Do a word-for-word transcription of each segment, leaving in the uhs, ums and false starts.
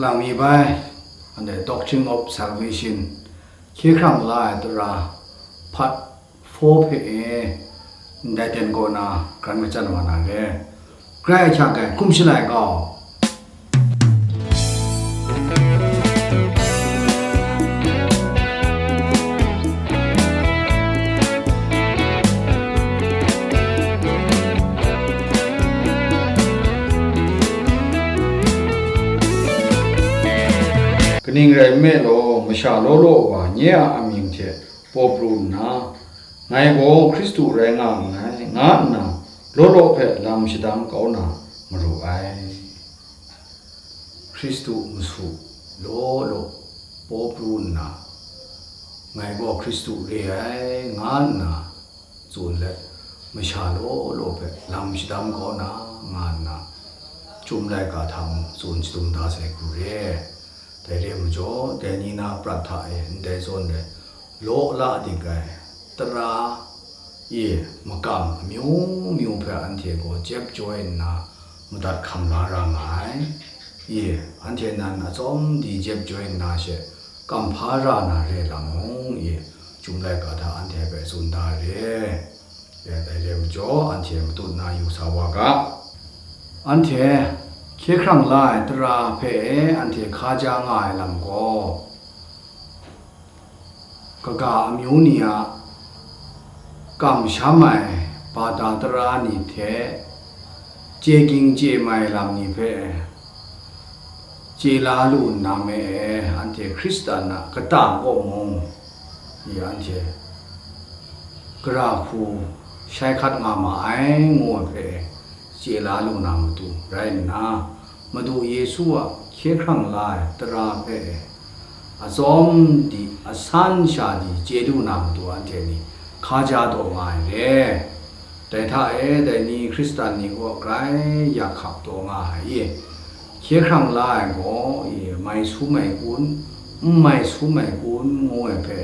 Lang mi bai, anhte Doctrine of Salvation, hkye hkrang la ai tara, part four hpe e, ndai ten kaw na kran kachyan wa na re. Grai ahkyak ai, hkum shalai kau. Kaning rai nme law, masha law law wa nye a amying hte paw pru nna, "Ngai gaw Hkristu rai nga nngai," nga nna law law hpe lam shadam kau na maru ai. Hkristu masu law law paw pru nna, "Ngai gaw Hkristu re ai," nga nna tsun let, masha law law hpe lam shadam kau na, nga nna, Chyum laika hta mung tsun shadum da sai hku re. Dai re ai majaw, dai ni na prat hta e ndai zawn re law la dik ai tara e makam amyu myu hpe anhte gaw jep joi nna madat hkam la ra nga ai. E, anhte nan atsawm di jep joi nna she kamhpa ra na re lam mung, e, Chyum laika hta anhte hpe tsun da re. E, dai re ai majaw, anhte matut na yu sa wa ga. Anhte hkye hkrang la ai tara hpe anhte hkaja nga ai lam gaw, kaga amyu ni a kamsham ai bata tara ni hte chye ging chye mai lam ni hpe chye la lu nna me e, anhte Hkristan a kata kaw mung, e, anhte gara hku shai hkat nga ma ai, ngu ai hpe chye la lu na matu rai nna, Madu Yesu a hkye hkrang la ai tara hpe atsawm di, asan sha di chye lu na matu anhte ni hkaja taw nga ai re. Dai hta e, dai ni Hkristan ni gaw grai yak hkap taw nga ai i? Hkye hkrang la ai gaw, i, mai su mai kun, n mai su mai kun, ngu ai hpe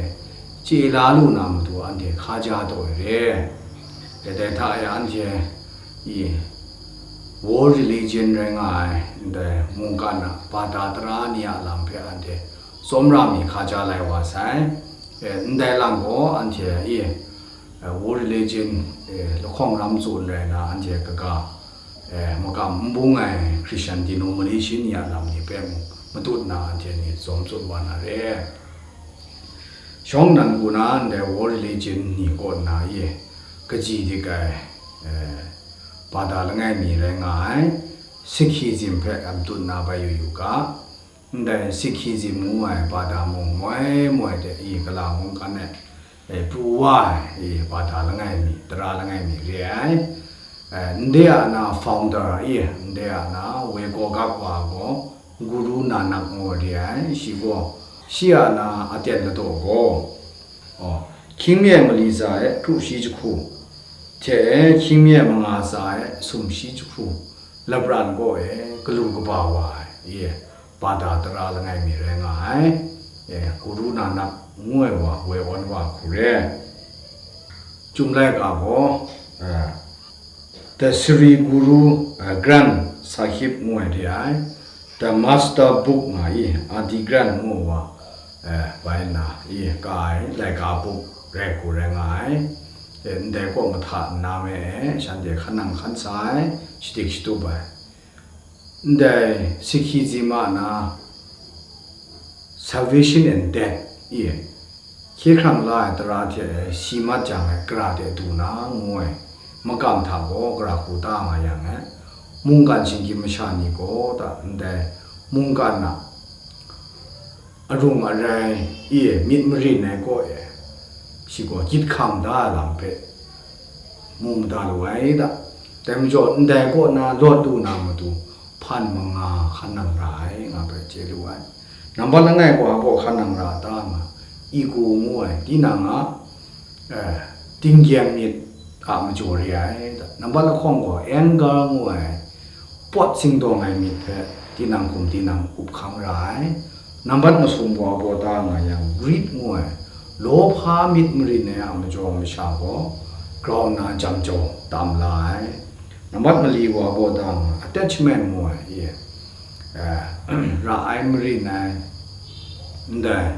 chye la lu na matu anhte hkaja taw ai re. Dai, dai hta e anhte, i, world religion rai nga ai, ndai mungkan a bata tara ni a lam hpe anhte tsawmra mi hkaja lai wa sai. E, ndai lam gaw anhte, i, e, world religion, e, lahkawng ram tsun rai na, anhte kaga, e, makam n bung ai Christian denomination ni a lam ni hpe mung matut na anhte ni tsawm tsun wa na re. Shawng nan ku na ndai world religion ni kaw na e kaji dik ai, e, bata langai mi rai nga ai, Sikhism hpe a matut na bai yu yu ga. Ndai Sikhism ngu ai bata mung moi moi de i kala mungkan e, e, pru wa ai, i, bata langai mi, tara langai mi re ai. E, ndai a na founder, i, ndai a na woi gaw gap wa gaw Guru Nanak ngu ai re ai, shi gaw, shi a na aten ladaw gaw, aw, hkying mi ai mali tsa e kru shi jahku, hte hkying mi ai manga tsa e sum shi jahku, lapran kaw e galu kaba wa ai, i, bata tara langai mi rai nga ai. E, Guru Nanak ngu ai wa woi awn wa hku re. Chyum laika gaw, e, The Sri Guru, e, Granth Sahib ngu ai re ai. The Master Book nga i, Adi Granth ngu wa, e, bai nna i ka ai laika buk rai hku rai nga ai. E, ndai kaw mahta nna me e, shanhte hkan nang hkan sa ai, shadik shatup ai. Ndai Sikhism a na Salvation and Death, i, hkye hkrang la ai tara hte si mat jang ai gara de du na, ngu ai makam hta gaw gara hku ta nga yang e, mungkan shinggyim masha ni gaw ta ndai mungkan a arung arai e myit marin ai kaw e, shi gaw gyit hkang da ai lam hpe mu mada lu ai da. Dai majaw, ndai kaw na lawt lu na matu hpan manga hkan nang ra ai, nga hpe chye lu ai. Nambat langai wa gaw hkan nang ra ta nga, ego ngu ai, tinang a, eh, tinggyeng myit a majaw re ai. Nambat lahkawng gaw anger ngu ai, pawt singdawng ai myit hpe tinang hkum tinang up hkang ra ai. Nambat masum wa baw ta nga yang, greed ngu ai, lawhpa myit marin ai a majaw masha gaw grau nna jam jau tam la ai. Nambat mali wa baw ta nga, attachment ngu ai, e, eh, ra ai marin ai, ndai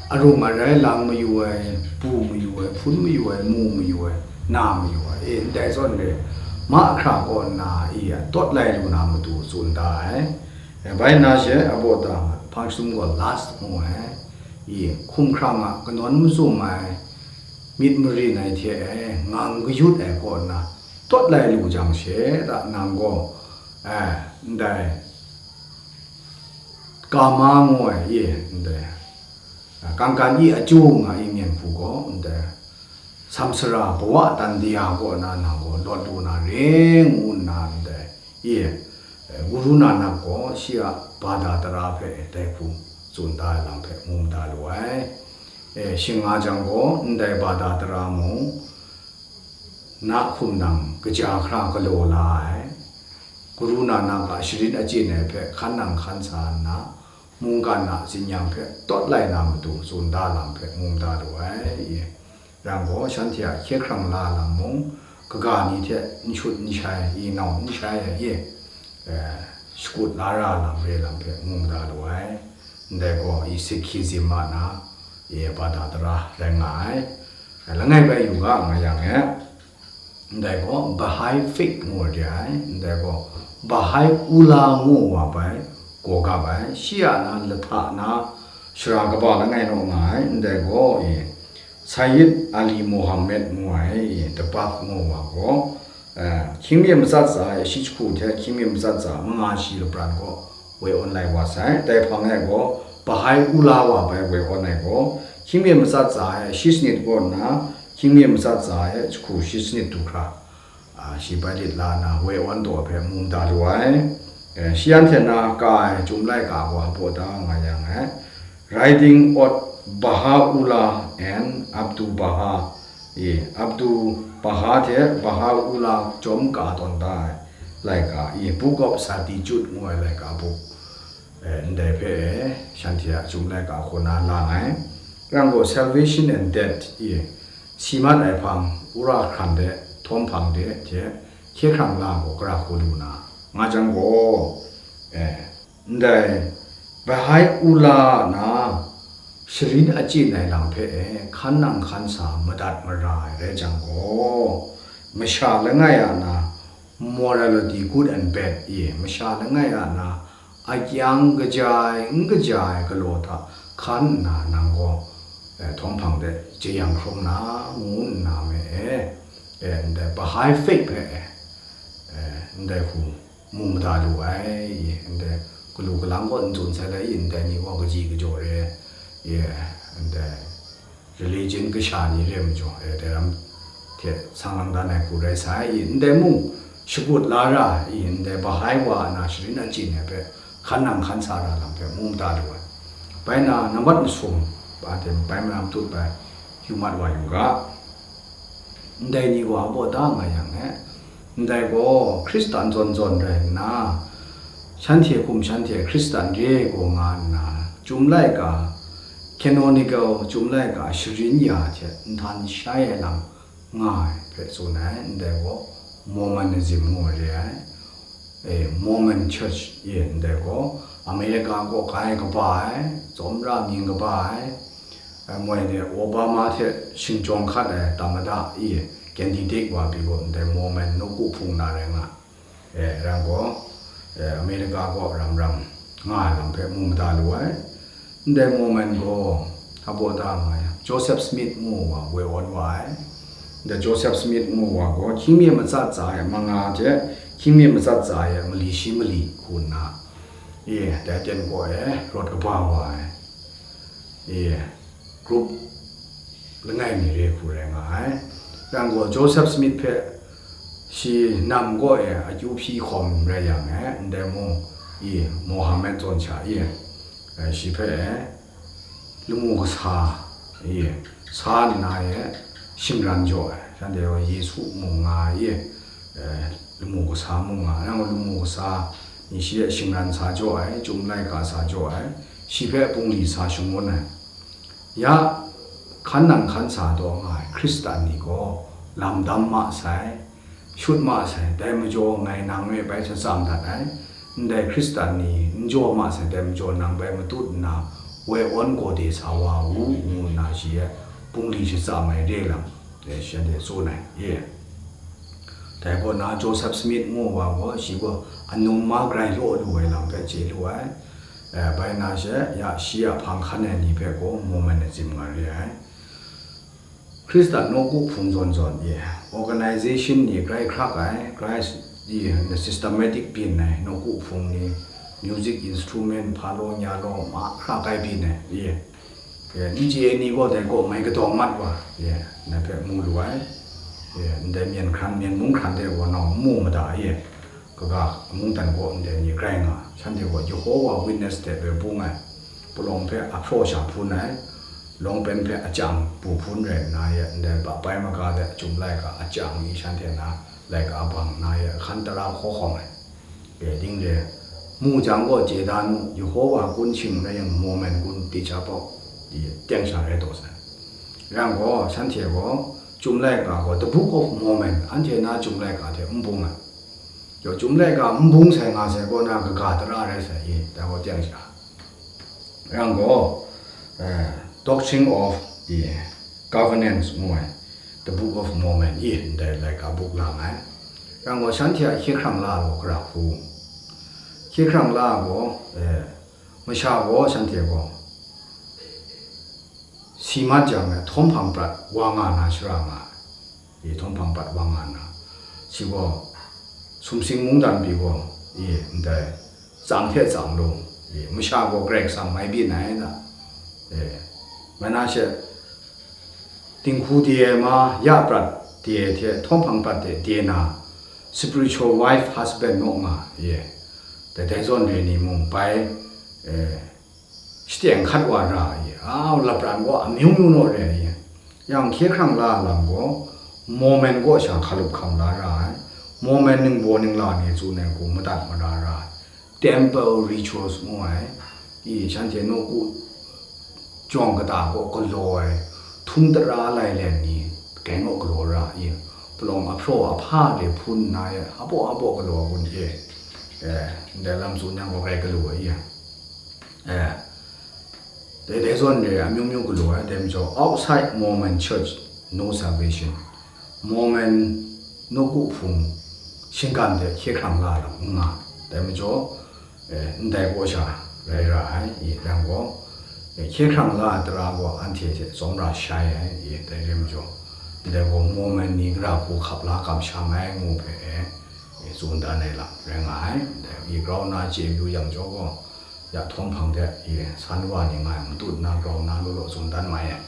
arung arai lang mayu ai, bu mayu ai, hpun mayu ai, mu mayu ai, na mayu ai, e, ndai zawn re, mahkra kaw nna i tawt lai lu na matu tsun da ai. E, bai na she a baw ta hpang sum gaw lust ngu ai, i hkum hkrang a kanawn mazum ai, myit marin ai hte e, ngang kayut ai kaw nna tawt lai lu jang she, da nang gaw, e, ndai kama ngu ai, i, ndai, a, kangkan i a chyu nga i myen hku gaw, ndai, samsara bawa dan de ya kaw na nang gaw lawt lu na re ngu nna, ndai, i, e, Guru Nanak gaw shi a bada tara hpe dai hku tsun da ai lam hpe mu mada lu ai. E, shing nga jang gaw, ndai bada tara mung, na hkum nang kaja hkra galaw la ai, Guru Nanak a sharin achyin ai hpe hkan nang hkan sa nna, mungkan a tsinyang hpe tawt lai na matu tsun da lam hpe mu mada lu ai. Yang gaw, shanhte a hkye hkrang la lam mung, kaga ni hte n shut n shai, i nau n shai ai, e, shakut la ra lam re lam hpe mu mada lu ai. Ndai gaw, i Sikhism a na, e, bada tara rai nga ai. Langai bai yu ga, nga yang e, ndai gaw Baha'i faith ngu de ai, ndai gaw Baha'i Ullah ngu wa bai gaw gap ai, shi a na lahta na shara kaba langai naw nga ai, ndai gaw, e, Sayyid Ali Muhammad ngu ai, e, the Bab ngu wa gaw, e, hkying mi matsat tsa ai shi jahku hte hkying mi matsat tsa manga shi lapran gaw woi awn lai wa sai. Dai hpang e gaw, Baha'i Ullah wa bai woi awn ai gaw, hkying mi matsat tsa ai shi sanit kaw nna, hkying mi matsat tsa ai jahku shi sanit du hkra, a, shi bai lit la nna, woi awn taw hpe mu mada lu ai. E, shi anhte na ka ai Chyum laika gaw a baw ta nga yang ai. Riding out Bahá'u'lláh and Abdu'l-Bahá, e, Abdu'l-Bahá hte Bahá'u'lláh chyawm ka tawn da ai laika, e, Book of Certitude ngu ai laika buk, e, ndai hpe, e, shanhte a Chyum laika hku na lang ai. Yang gaw Salvation and Death, e, si mat ai hpang, wora hkran de, htawm hpang de hte hkye hkrang la gaw gara hku lu na, nga jang gaw, e, ndai Bahá'u'lláh a na sharin achyin ai lam hpe e hkan nang hkan sa madat mara ai rai jang gaw, masha langai a na morality, good and bad, e, masha langai a na akyang kaja ai, n kaja ai galaw hta hkan nna nang gaw, e, htawm hpang de jeyang hkrum na, ngu nna me e, e, ndai Baha'i faith hpe, e, e, ndai hku mu mada lu ai, e, ndai galu galang gaw n tsun sai la, e, ndai ni gaw kaji kajaw re, e, ndai religion kasha ni re majaw, e, dai ram hte sang lang dan ai hku rai sai, e, ndai mung shakut la ra, e, ndai Baha'i wa a na sharin achyin ai hpe hkan nang hkan sa ra lam hpe mu mada lu ai. Bai na, nambat masum, ba hte bai maram tut bai, yu mat wa yu ga. Ndai ni gaw a baw da nga yang e, ndai gaw Hkristan zawn zawn rai nna, shanhte hkum shanhte Hkristan re gaw nga nna, Chyum laika, canonical Chyum laika sharin ya hte nhtan shai ai lam nga ai hpe tsun ai, ndai gaw Mormonism ngu re ai, e, Mormon Church, e, ndai gaw America kaw grai kaba ai, tsawmra mying kaba ai, e, moi de Obama hte shingjawng hkat ai tamada, e, candidate wa pyi gaw ndai Mormon nawku hpung na rai nga. E, rai gaw, e, America kaw ram ram nga ai lam hpe mu mada lu ai. Ndai Mormon gaw, a baw da nga ai, Joseph Smith ngu wa woi awn wa ai. Ndai Joseph Smith ngu wa gaw, hkying mi matsat tsa ai manga hte, hkying mi matsat tsa ai mali shi mali hku nna, e, dai ten kaw e rawt kaba wa ai. E, group langai mi re hku rai nga ai. Yang gaw Joseph Smith hpe shi nam kaw e akyu hpyi hkawm rai yang e, ndai mung, i, Mohammed zawn sha, i, e, shi hpe, e, lamu kasa, i, sa nna e, shingran jaw ai, shanhte gaw Yesu mung nga ai, i, e, lamu kasa mung nga ai, yang gaw lamu kasa ni shi e shingran sa jaw ai, Chyum laika sa jaw ai, shi hpe bungli sa shangun ai. Ya, hkan nang hkan sa taw nga ai Hkristan ni gaw lam dam ma sai, shut ma sai, dai majaw ngai nang e bai hta tsam dat ai, Ndai Hkristan ni n jaw ma sai, dai majaw nang bai matut nna, woi awn gawde sa wa u, ngu nna shi e bungli shatsam ai re lam, e, shanhte tsun ai, e. Dai kaw na Joseph Smith ngu wa gaw, shi gaw anung ma grai law lu ai lam hpe chye lu ai. E, bai na she, ya, shi a hpang hkan ai ni hpe gaw Mormonism nga re ai. Hkristan nawku hpung zawn zawn e, organization ni grai hkrak ai, grai i, systematic byin ai nawku hpung ni, music instrument, hpa law nya law, ma hkra kai byin ai, e, e, n chye ai ni gaw dai kaw mai kadaw mat wa, e, na hpe mu lu ai, e, ndai myen hkran, myen mung hkran de wa nau n mu mada, e, kaga mungdan kaw ndai ni grai nga, shanhte gaw Jehovah Witness hte rai bung ai, palawng hpe ahpraw sha hpun ai, lawng pen hpe achyang bu hpun rai nna ye, ndai ba bai maga de Chyum laika achyang ni shanhte na laika bang nna ye, hkan tara hkaw hkawm ai. Ge ding re, mu jang gaw chye da nu, Jehovah kun shing rai yang, Mormon kun di cha pawk, di teng sha rai taw sai. Yang gaw, shanhte gaw, Chyum laika gaw, The Book of Mormon, anhte na Chyum laika hte n bung ai. Yaw Chyum laika n bung sai nga sai kaw na kaga tara rai sai i, dai gaw teng sha. Yang gaw, eh, Doctrine of the Covenants ngu ai, The Book of Mormon i, ndai laika buk lang ai. Yang gaw, shanhte a hkye hkrang la gaw gara hku. Hkye hkrang la gaw, eh, masha gaw, shanhte gaw, si mat jang, eh, htawm hpang prat wa nga na shara nga ai. I htawm hpang prat wa nga na, shi gaw, sumsing mungdan pyi gaw, i ndai, tsang hte tsang lung, i masha gaw Karai Kasang mai byin ai na, e, mai na she, dinghku de ai ma, ya prat de ai hte htawm hpang prat de de na, spiritual wife, husband naw nga, e, dai dai zawn re ni mung bai, e, shadeng hkat wa ra ai, au, lapran gaw amyu myu naw re ai. Yang hkye hkrang la lam gaw, Mormon kaw sha hkalup hkam la ra ai, Mormon ningbaw ningla ni tsun ai hku madat mara ra ai, temple rituals ngu ai, i, shanhte nawku jawng kata kaw galaw ai, htung tara lai len ni, geng kaw galaw ra ai, palawng ahpraw ahpa de hpun nna e, abaw abaw galaw gun e, e, ndai lam tsun yang gaw grai galu ai, e. Eh, dai dai zawn re amyu myu galaw ai, dai majaw, outside Mormon church, no salvation. Mormon nawku hpung shinggan de hkye hkrang la lam n nga. Dai majaw, eh, ndai kaw sha rai ra ai, i, yang gaw, eh, hkye hkrang la ai tara gaw anhte hte tsawm ra shai ai, i, dai re majaw, ndai gaw Mormon ni gara hku hkap la kamsham ai ngu hpe, eh, i, tsun dan ai lam rai nga ai. Ndai, i, grau na chye yu yang jaw gaw, ya htawm hpang hte, i, san wa ni nga ai matut na grau na law law tsun dan mai ai.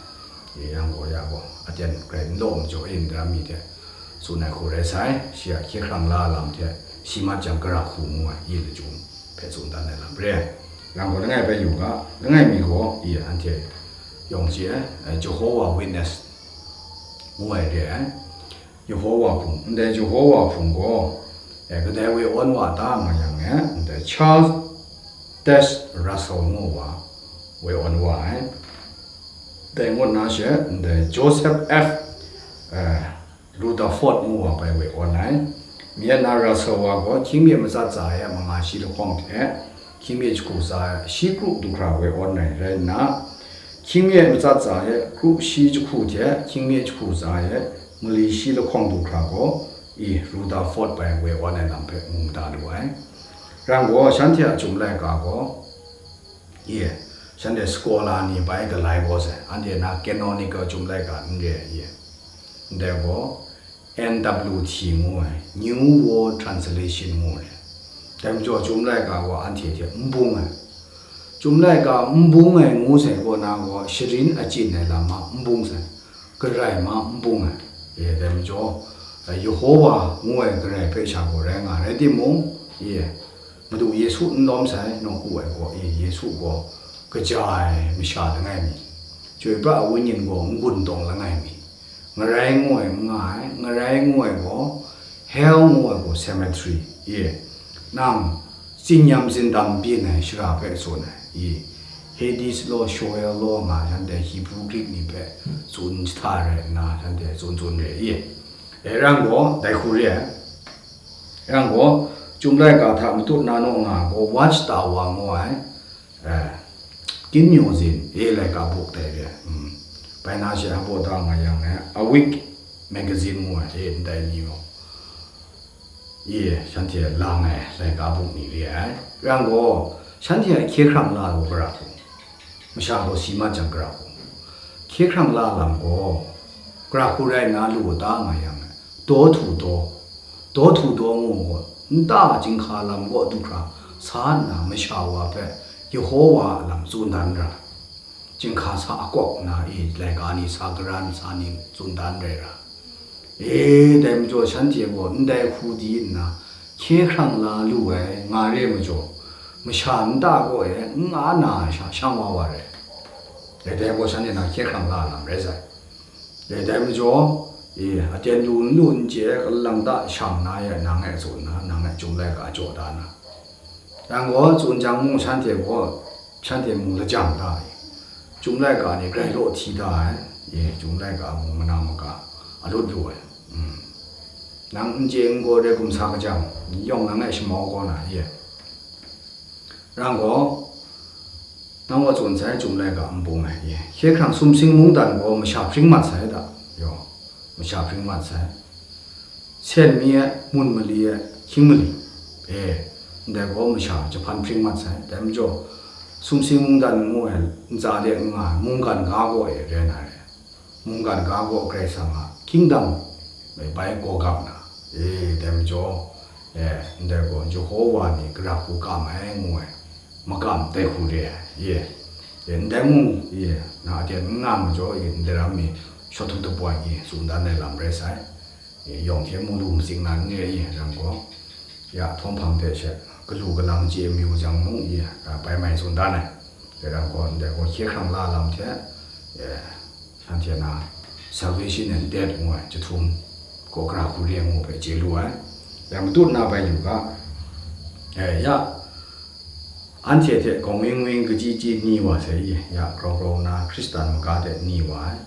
I, yang gaw, ya gaw, aten grai n law majaw, i, ndai mi hte tsun ai hku rai sai, shi a hkye hkrang la lam hte, shi mat jang gara hku ngu ai, i, lachyum hpe tsun dan ai lam re ai. Yang gaw, langai bai yu ga, langai mi gaw, i, anhte yawng chye ai, Jehovah Witness ngu ai re ai. Jehovah hpung, ndai Jehovah hpung gaw, eh, kadai woi awn wa ta nga yang, eh, ndai Charles Taze Russell ngu wa woi awn wa ai. Dai ngut na she, ndai Joseph F, eh, Rutherford ngu wa bai woi awn ai. Mi a na Russell wa gaw hkying mi matsat tsa ai a manga shi lahkawng hte, hkying mi jahku tsa ai shi kru du hkra woi awn ai rai nna, hkying mi matsat tsa ai kru shi jahku hte hkying mi jahku tsa ai mali shi lahkawng du hkra gaw, i Rutherford bai woi awn ai lam hpe mu mada lu ai. Ran gaw, shanhte a Chyum laika gaw, i, shanhte scholar ni bai galai gaw sai, anhte na canonical Chyum laika n re ai, i, ndai gaw, N W T ngu ai, New World Translation ngu ai. Dai majaw, Chyum laika gaw anhte hte n bung ai. Chyum laika n bung ai ngu sai kaw na gaw, sharin achyin ai lam ma n bung sai, Karai ma n bung ai. E, dai majaw, Yehowa ngu ai Karai hpe sha gaw rai nga ai rai timung, e, Madu Yesu n lawm sai, nawku ai gaw, e, Yesu gaw kaja ai masha langai mi, chyoi pra ai wenyin gaw n-gun tawng langai mi, ngarai ngu ai n nga ai, ngarai ngu ai gaw, hell ngu ai gaw cemetery, e, nang tsinyam tsindam byin ai shara hpe tsun ai, i, Hades law, Sheol law nga shanhte Hebrew Greek ni hpe tsun jahta rai nna, shanhte tsun tsun re i. E, yang gaw, dai hku re ai. Yang gaw, Chyum laika hta matut na naw nga gaw Watchtower ngu ai, eh, Kin Myaw Zin, e laika buk dai re, mm. Bai na she a baw da nga yang, eh, Awake! Magazine ngu ai, e ndai ni gaw, e shanhte lang ai laika buk ni re ai. Yang gaw, shanhte a hkye hkrang la lu gara hku, masha gaw si mat jang gara hku, hkye hkrang la lam gaw, gara hku rai nna lu da nga yang, eh, Daw htu daw, daw htu daw ngu gaw, nta chyinghka lam kaw du hkra sa nna masha wa hpe Yehowa a lam tsun dan ra, chyinghka sa akawk nna e laika ni sa garan sa ni tsun dan rai ra. E, dai majaw shanhte gaw ndai hku di nna hkye hkrang la lu ai nga re majaw, masha nta kaw e n nga na ai sha shang wa wa re. Dai dai gaw shanhte na hkye hkrang la lam rai sai. Dai dai majaw, e, aten lu n lu n chye, kalang ta shang na e, nang e tsun na, nang e Chyum laika jaw da na. Yang gaw, tsun jang mung shanhte gaw, shanhte mung lajang da ai. Chyum laika ni grai law hti da ai, e, Chyum laika mung manang maga, a lut lu ai. Mm. Nang n chye n gaw de gumsa kajam, n yawng nang e shamau kaw na, e. Yang gaw, nang wa tsun sai, Chyum laika n bung ai, e. Hkye hkrang sumsing mungdan gaw masha hpring mat sai da, yaw, masha hpring mat sai. Sen mi e, mun mali e, hkying mali e, ndai gaw masha jahpan hpring mat sai. Dai majaw, sumsing mungdan ngu ai ntsa de n nga ai mungkan ga gaw e rai na re. Mungkan ga gaw Karai Kasang a kingdom bai gaw gap na, e, dai majaw, e, ndai gaw Jehowa ni gara hku kam ai ngu ai, makam dai hku re ai, e, e, ndai mung, e, na aten n nga majaw, e, ndai ram mi shawt htup tabawng, e, tsun dan ai lam rai sai. E, yawng hte mu lu matsing na n re, e, rai yang gaw, ya, htawng hpang hte she, galu galang chye mayu jang mung, e, a, bai mai tsun dan ai. Rai yang gaw, ndai gaw hkye hkrang la lam hte, e, shanhte na, Salvation and Death ngu ai, jahtum gaw gara hku re ngu hpe chye lu ai. Ya, matut na bai yu ga, e, ya, anhte hte gawng wing wing kachyi chyi ni wa sai, ya, grau grau nna Hkristan maga de ni wa ai.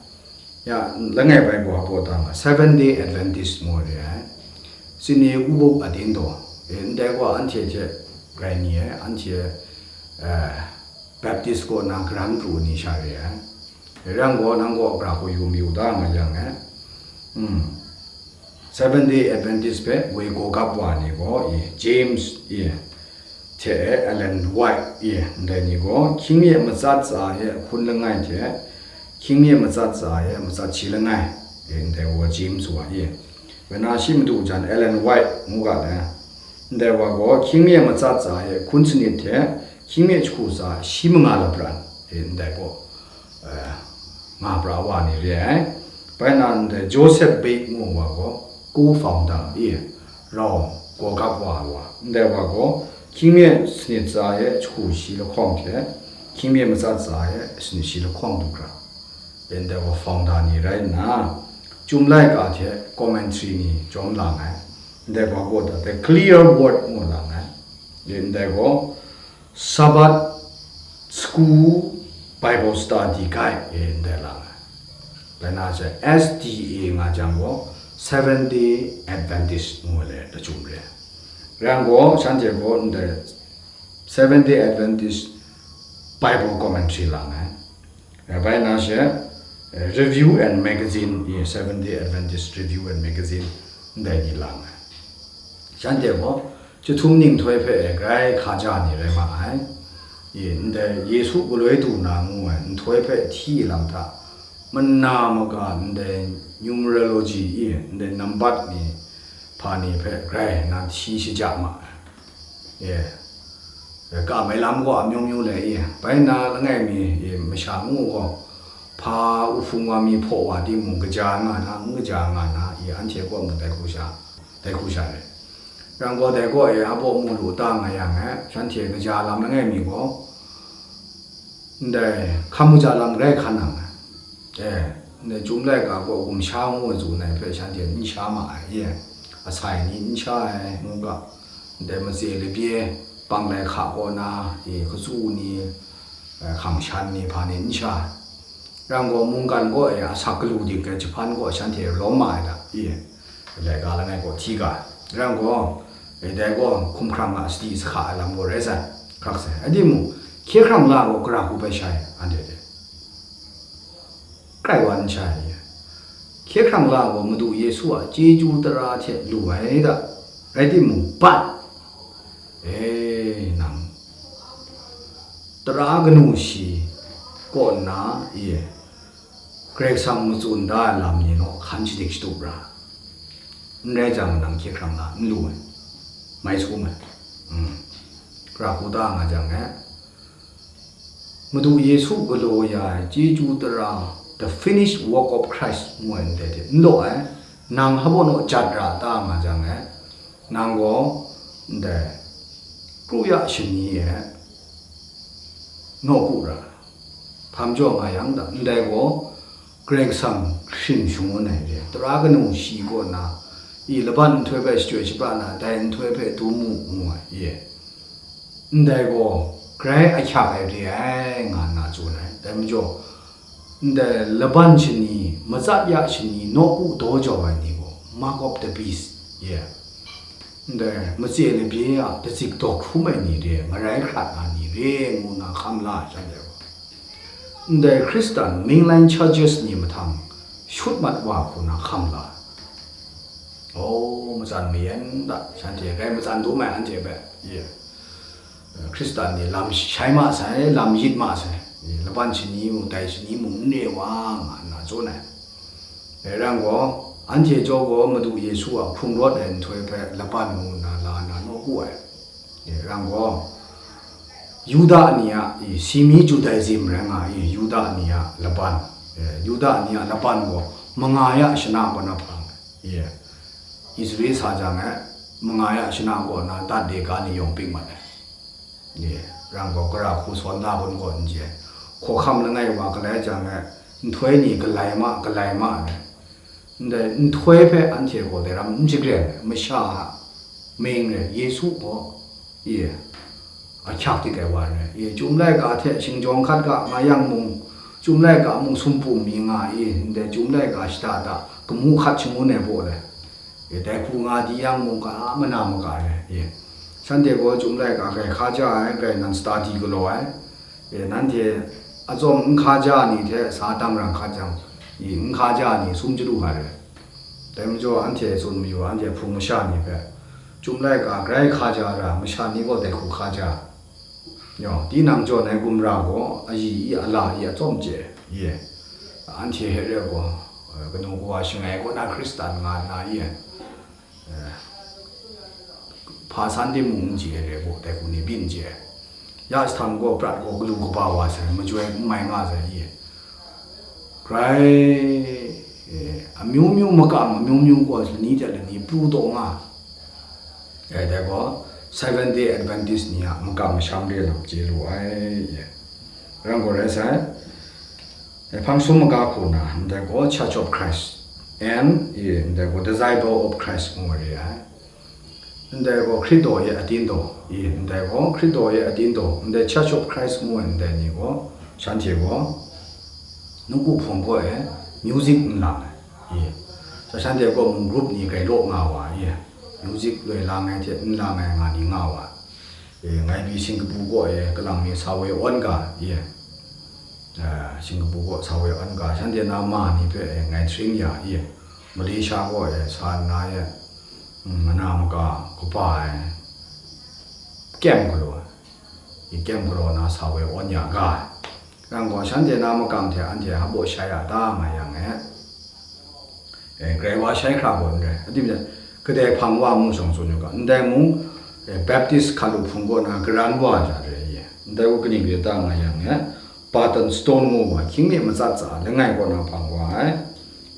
Ya, langai bai gaw a baw da nga, Seven Day Adventist ngu re ai. Sini u buk a din daw, e, ndai gaw anhte hte rai ni ai, anhte, e, Baptist kaw na garan pru ni sha re ai. Rai yang gaw, nang gaw gara hku yu mayu da nga yang e. Mm. Seven Day Adventist hpe woi gaw gap wa ni gaw, e, James, e, hte Ellen White, e, ndai ni gaw, hkying mi e matsat tsa e hkun langai hte, hkying mi e matsat tsa e matsat shi langai, e, ndai wa James wa, e. Bai na shi madu jan Ellen White ngu ga le, ndai wa gaw, hkying mi e matsat tsa e hkun sanit hte, hkying mi e jahku tsa shi manga lapran, e, ndai gaw, eh, nga pra wa ni re ai. Bai na ndai Joseph Bake ngu wa gaw, co-founder, e, rau gaw gap wa ai wa. Ndai wa gaw, hkying mi e sanit tsa e jahku shi lahkawng hte, hkying mi e matsat tsa e sanit shi lahkawng du hkra, e, ndai wa founder ni rai nna, Chyum laika hte commentary ni jawm lang ai. Ndai wa gaw, The Clear Word ngu lang ai. E, ndai gaw, Sabbath School Bible Study Guide, e, ndai lang ai. Bai na she S D A nga jang gaw, Seventh Day Adventist ngu le lachyum re. Rai yang gaw, shanhte gaw ndai Seventh Day Adventist Bible Commentary lang ai. E, bai na she, e, Review and Magazine, e, Seventh Day Adventist Review and Magazine, ndai ni lang ai. Shanhte gaw, chyahtum ning nhtoi hpe e grai hkaja ni rai ma ai. E, ndai Yesu galoi du na ngu ai nhtoi hpe hti lam hta, mana maga ndai numerology, e, ndai nambat ni hpa ni hpe grai nna hti shaja ma ai. E, ka mai lam gaw amyu myu le, e, bai na langai mi, e, masha ngu gaw, hpa uhpung wa mi hpaw wa timung, kaja nga na, n kaja nga na, e, anhte kaw mung dai hku sha, dai hku sha re. Yang gaw dai gaw, e, a baw mu lu ta nga yang, e, shanhte kaja lam langai mi gaw, ndai hkam kaja lam grai hkan nang ai. E, ndai Chyum laika gaw gumsha ngu ai tsun ai hpe shanhte n sha ma ai, e, asai ni n sha ai, ngu ga, ndai matse lapye, panglai hka kaw na, e, katsu ni, e, hkang shan ni hpa ni n sha ai. Rai yang gaw, mungkan gaw, e, asak galu ding ai jahpan gaw shanhte lawm ma ai da, e, laika langai gaw hti ga ai. Rai yang gaw, E, dai gaw hkumhkrang a sadi sahka ai lam gaw rai sai, hkrak sai. Rai timung, hkye hkrang la gaw gara hku bai shai, anhte hte. Krai wa n shai. Hkye hkrang la gaw Madu Yesu a chyeju tara hte lu ai da. Rai timung, bat, e, nang, tara kanu shi kaw nna, e, Karai Kasang matsun da ai lam ni naw hkan shadik shatup ra. N rai jang, nang hkye hkrang la n lu ai, mai sum ai. Mm. Gara hku da nga jang e, Madu Yesu galaw ya ai chyeju tara, the finished work of Christ, ngu ai ndai hte n law ai, nang hpa naw jat ra ta nga jang e, nang gaw ndai kru ya shani e nawku ra. Hpa majaw nga yang da, ndai gaw Karai Kasang hkring shangun ai re, tara kanu shi kaw na, i laban nhtoi hpe shachyoi shapra na, dai nhtoi hpe dum mu, ngu ai, ye. Ndai gaw grai ahkyak ai re ai, nga nna tsun ai. Dai majaw, ndai laban shani, matsat ya shani, nawku daw jau ai ni gaw, mark of the beast, ye. Ndai matse labye a datzik dawk hkrum ai ni re, marai hkrat na ni re, ngu na hkam la ai shanhte gaw, ndai Hkristan mainline churches ni mahtang shut mat wa hku na hkam la ai. Oh, matsan mayan da, shanhte grai matsan dum ai, anhte hpe, ye. Hkristan ni lam shai ma sai, lam yit ma sai, ye, laban shani mung, dai shani mung n re wa, nga nna tsun ai. E, rang gaw, anhte jaw gaw Madu Yesu a hkrung rawt ai nhtoi hpe laban ngu nna la na nawku ai. E, rang gaw, Yuda ni a, e, semi Judaism rai nga ai, Yuda ni a laban, e, Yuda ni a laban gaw manga ya shana kaw na hpang, e, Israel sa jang e, manga ya shana kaw na tat de ga ni yawng pik mat ai. Ye, rang gaw gara hku sawn la kun gaw n chye ai. Hkawhkam langai wa galai jang e, nhtoi ni galai ma, galai ma ai. Ndai nhtoi hpe anhte gaw dai ram n shagren ai, masha a mying rai, Yesu gaw, ye, ahkyak dik ai wa rai, ye, Chyum laika hte shinggyawng hkat ga nga yang mung, Chyum laika mung sumpum mi nga i, ndai Chyum laika shada da, kamu hkat shangun ai baw lai. E, dai hku nga di yang mung, ka mana maka re, e. Shanhte gaw Chyum laika grai hkaja ai, grai nan study galaw ai. E, nanhte atsawm n hkaja ni hte sa dang rang hkat jang, e, n hkaja ni sum chyalu ai re. Dai majaw, anhte tsun mayu, anhte Hpung masha ni hpe, Chyum laika grai hkaja ra, masha ni gaw dai hku hkaja. Yaw, tinang jawn ai gumra gaw ayi i, ala i, atsawm chye, ye. Anhte hte re gaw, eh, kanu kawa shangai kaw na Hkristan nga nna, ye. Eh, hpa san timung n chye ai re gaw, dai hku ni byin chye ai. Ya jahtam gaw, prat gaw galu kaba wa sai, majoi n mai nga sai, ye. Grai, eh, amyu myu makam, amyu myu gaw lani hte lani pru taw nga. Eh, dai gaw, Seventh Day Adventist ni a makam masham re lam chye lu ai, ye. Rang gaw rai sai, eh, hpang sum maga hku na, ndai gaw Church of Christ, and, ye, ndai gaw Disciple of Christ ngu re ai. Ndai gaw Hkristu ye atin taw, i, ndai gaw Hkristu ye atin taw, ndai Church of Christ ngu ai ndai ni gaw, shanhte gaw, nawku hpung gaw e, music n lang ai, i, sha shanhte gaw mung group ni grai law nga wa, i, music loi lang ai hte n lang ai nga ni nga wa, i, ngai pyi Singapore gaw e, kalang mi sa woi awn ga, i, eh, Singapore gaw sa woi awn ga, shanhte na ma ni hpe, eh, ngai train ya, i, Malaysia gaw, eh, sa nna, eh, mm, mana maka kaba ai, kem galaw, i, kem galaw na sa woi awn ya ga ai. Yang gaw, shanhte na makam hte anhte hpa baw shai ya ta nga yang, eh, eh, grai wa shai hkra gaw n rai. Adim jan, kadai hpang wa mung shawng tsun yu ga, ndai mung, eh, Baptist hkalu hpung kaw na karan wa ja re ye. Ndai gaw kaning re ta nga yang, eh, Barton Stone ngu wa, hkying mi matsat tsa langai kaw na hpang wa ai.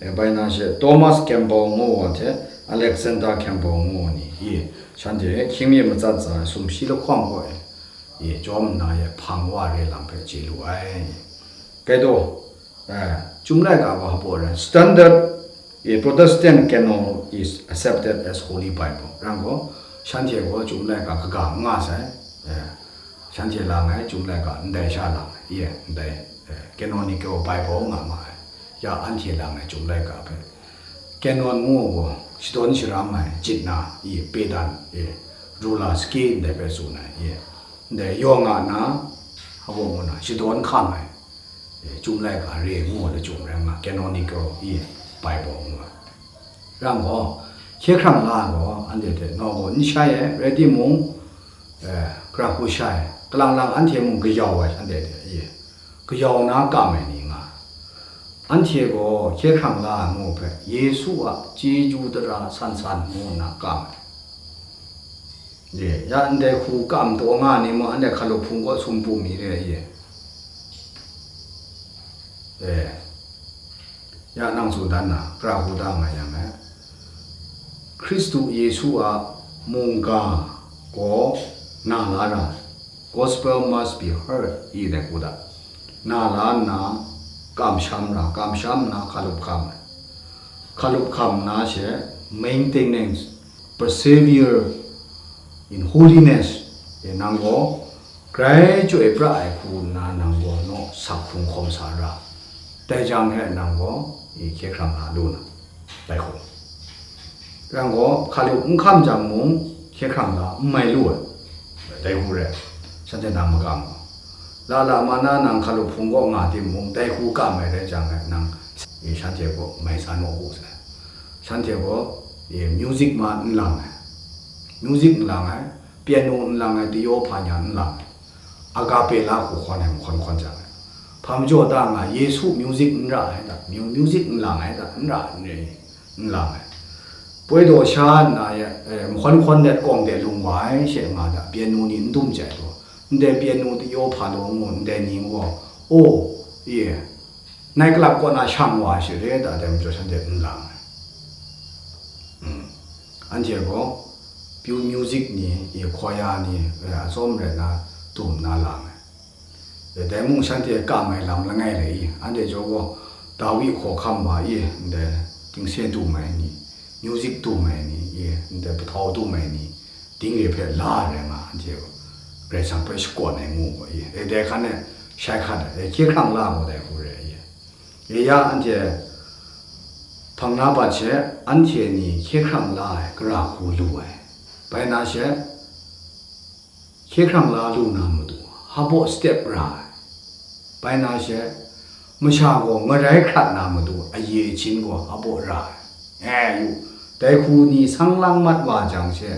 Eh, bai na she Thomas Campbell ngu wa hte Alexander Campbell ngu wa ni, i, shanhte hkying mi matsat tsa ai sumshi lahkawng kaw e, i, jawm nna ye hpang wa re lam hpe chye lu ai. Kaidaw, eh, Chyum laika gaw hpa baw rai, standard, eh, Protestant canon is accepted as Holy Bible. Rang gaw, shanhte gaw Chyum laika kaga n nga sai. Eh, shanhte lang ai Chyum laika ndai sha lang ai, ye, ndai, eh, canonical Bible nga ma ai. Ya anhte lang ai Chyum laika hpe canon ngu gaw shadawn sharam ai, jit na, i, pedan, i, ruler scheme ndai hpe tsun ai, ye. Ndai yawng a na, hpa ngu na, shadawn hkam ai, ye, Chyum laika re ngu lachyum rai nga, canonical, ye, Bible ngu ai. Ram gaw, hkye hkrang la ai gaw, anhte hte naw gaw n shai ai, rai timung, eh, gara hku shai ai, kalang lang anhte mung kayau ai, shanhte hte, ye, kayau na kam ai ni nga ai. Anhte gaw hkye hkrang la ai ngu hpe, Yesu a chyeju tara san san ngu nna kam ai. Ye, ya ndai hku kam taw nga ni mung, anhte hkalup hpung kaw sumpu mi re ai ye. E, ya nang tsun dan na, gara hku da nga yang e. Hkristu Yesu a mungga gaw na la ra, gospel must be heard, i dai hku da. Na la nna, kamsham ra, kamsham nna, hkalup hkam ai. Hkalup hkam nna she, maintenance, persevere in holiness, e nang gaw, grai chyoi pra ai hku nna nang gaw naw sak hkrung hkawm sa ra, dai jang he nang gaw, i hkye hkrang la lu na, dai hku. Nang gaw hkalup n hkam jang mung, hkye hkrang la n mai lu ai, dai hku re, shanhte nang makam gaw. La la ma na nang hkalup hpung kaw nga timung, dai hku kam ai rai jang e, nang, i shanhte gaw mai sa naw hu sai. Shanhte gaw, i music ma n lang ai, music n lang ai, piano n lang ai, tayawhpa nya n lang ai, a cappella hku hkawn ai, mahkawn hkawn jang ai. Hpa majaw ta nga, Yesu music n ra ai ta, mu-, music n lang ai ta, n ra, n re, n lang ai. Poi daw sha nna, eh, mahkawn hkawn let kawng de lung wa ai she nga ta, piano ni n dum chye ai taw, ndai piano tayawhpa law ngu, ndai ni gaw, oh, ye, nightclub kaw na shang wa ai she re ta, dai majaw shanhte n lang ai. Mm. Anhte gaw, pyu music ni, i choir ni, eh, atsawm rai na, dum na lang ai. E, dai mung shanhte kam ai lam langai le i, anhte jaw gaw, Dawi hkawhkam wa i, ndai tingse dum ai ni, music dum ai ni, i, ndai pahtau dum ai ni, ding re hpe la ai rai nga, anhte gaw, Karai Kasang hpe shakawn ai ngu gaw i, e, dai hkan e shai hkat ai, e, hkye hkrang la gaw dai hku re ai i. E ya anhte hpang na bat she, anhte ni hkye hkrang la ai gara hku lu ai. Bai na she, hkye hkrang la lu na matu, hpa baw step ra ai. Bai na she, masha gaw ngarai hkrat na matu, aye achin gaw hpa baw ra ai. E yu, dai hku ni sang lang mat wa jang she,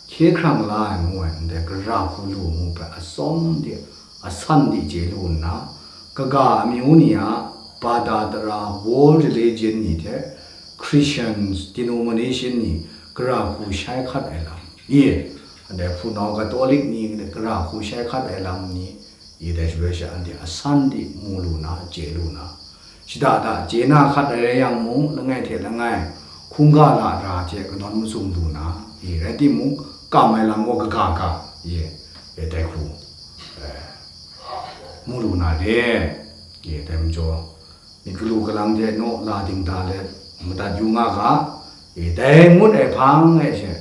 hkye hkrang la ai ngu ai ndai gara hku lu ngu hpe atsawm de, asan de chye lu nna, kaga amyu ni a bada tara, world religion ni hte Christian denomination ni gara hku shai hkat ai lam, ye, ndai hpunau Katolik ni gara hku shai hkat ai lam ni, i dai shaloi sha anhte asan de mu lu na, chye lu na, shada da chye na hkat ai rai yang mung, langai hte langai hkungga lara hte kanawn mazum lu na, i rai timung, kam ai lam gaw kaga ga, ye, e dai hku, e, mu lu na re, e dai majaw, myit galu galang hte naw la dingda let madat yu nga ga, e dai ngut ai hpang e she,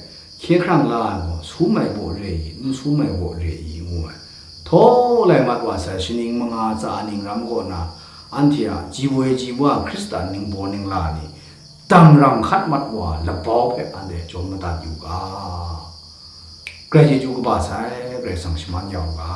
hkye hkrang la ai gaw, sum ai baw re i, n sum ai baw re i, ngu ai. Htaw lai mat wa sai, shaning manga tsa ning ram kaw na, anhte a ji woi ji wa Hkristan ningbaw ningla ni, damrang hkat mat wa labau hpe anhte jawm madat yu ga. Karai chyeju kaba sai, Karai Kasang shaman ya u ga.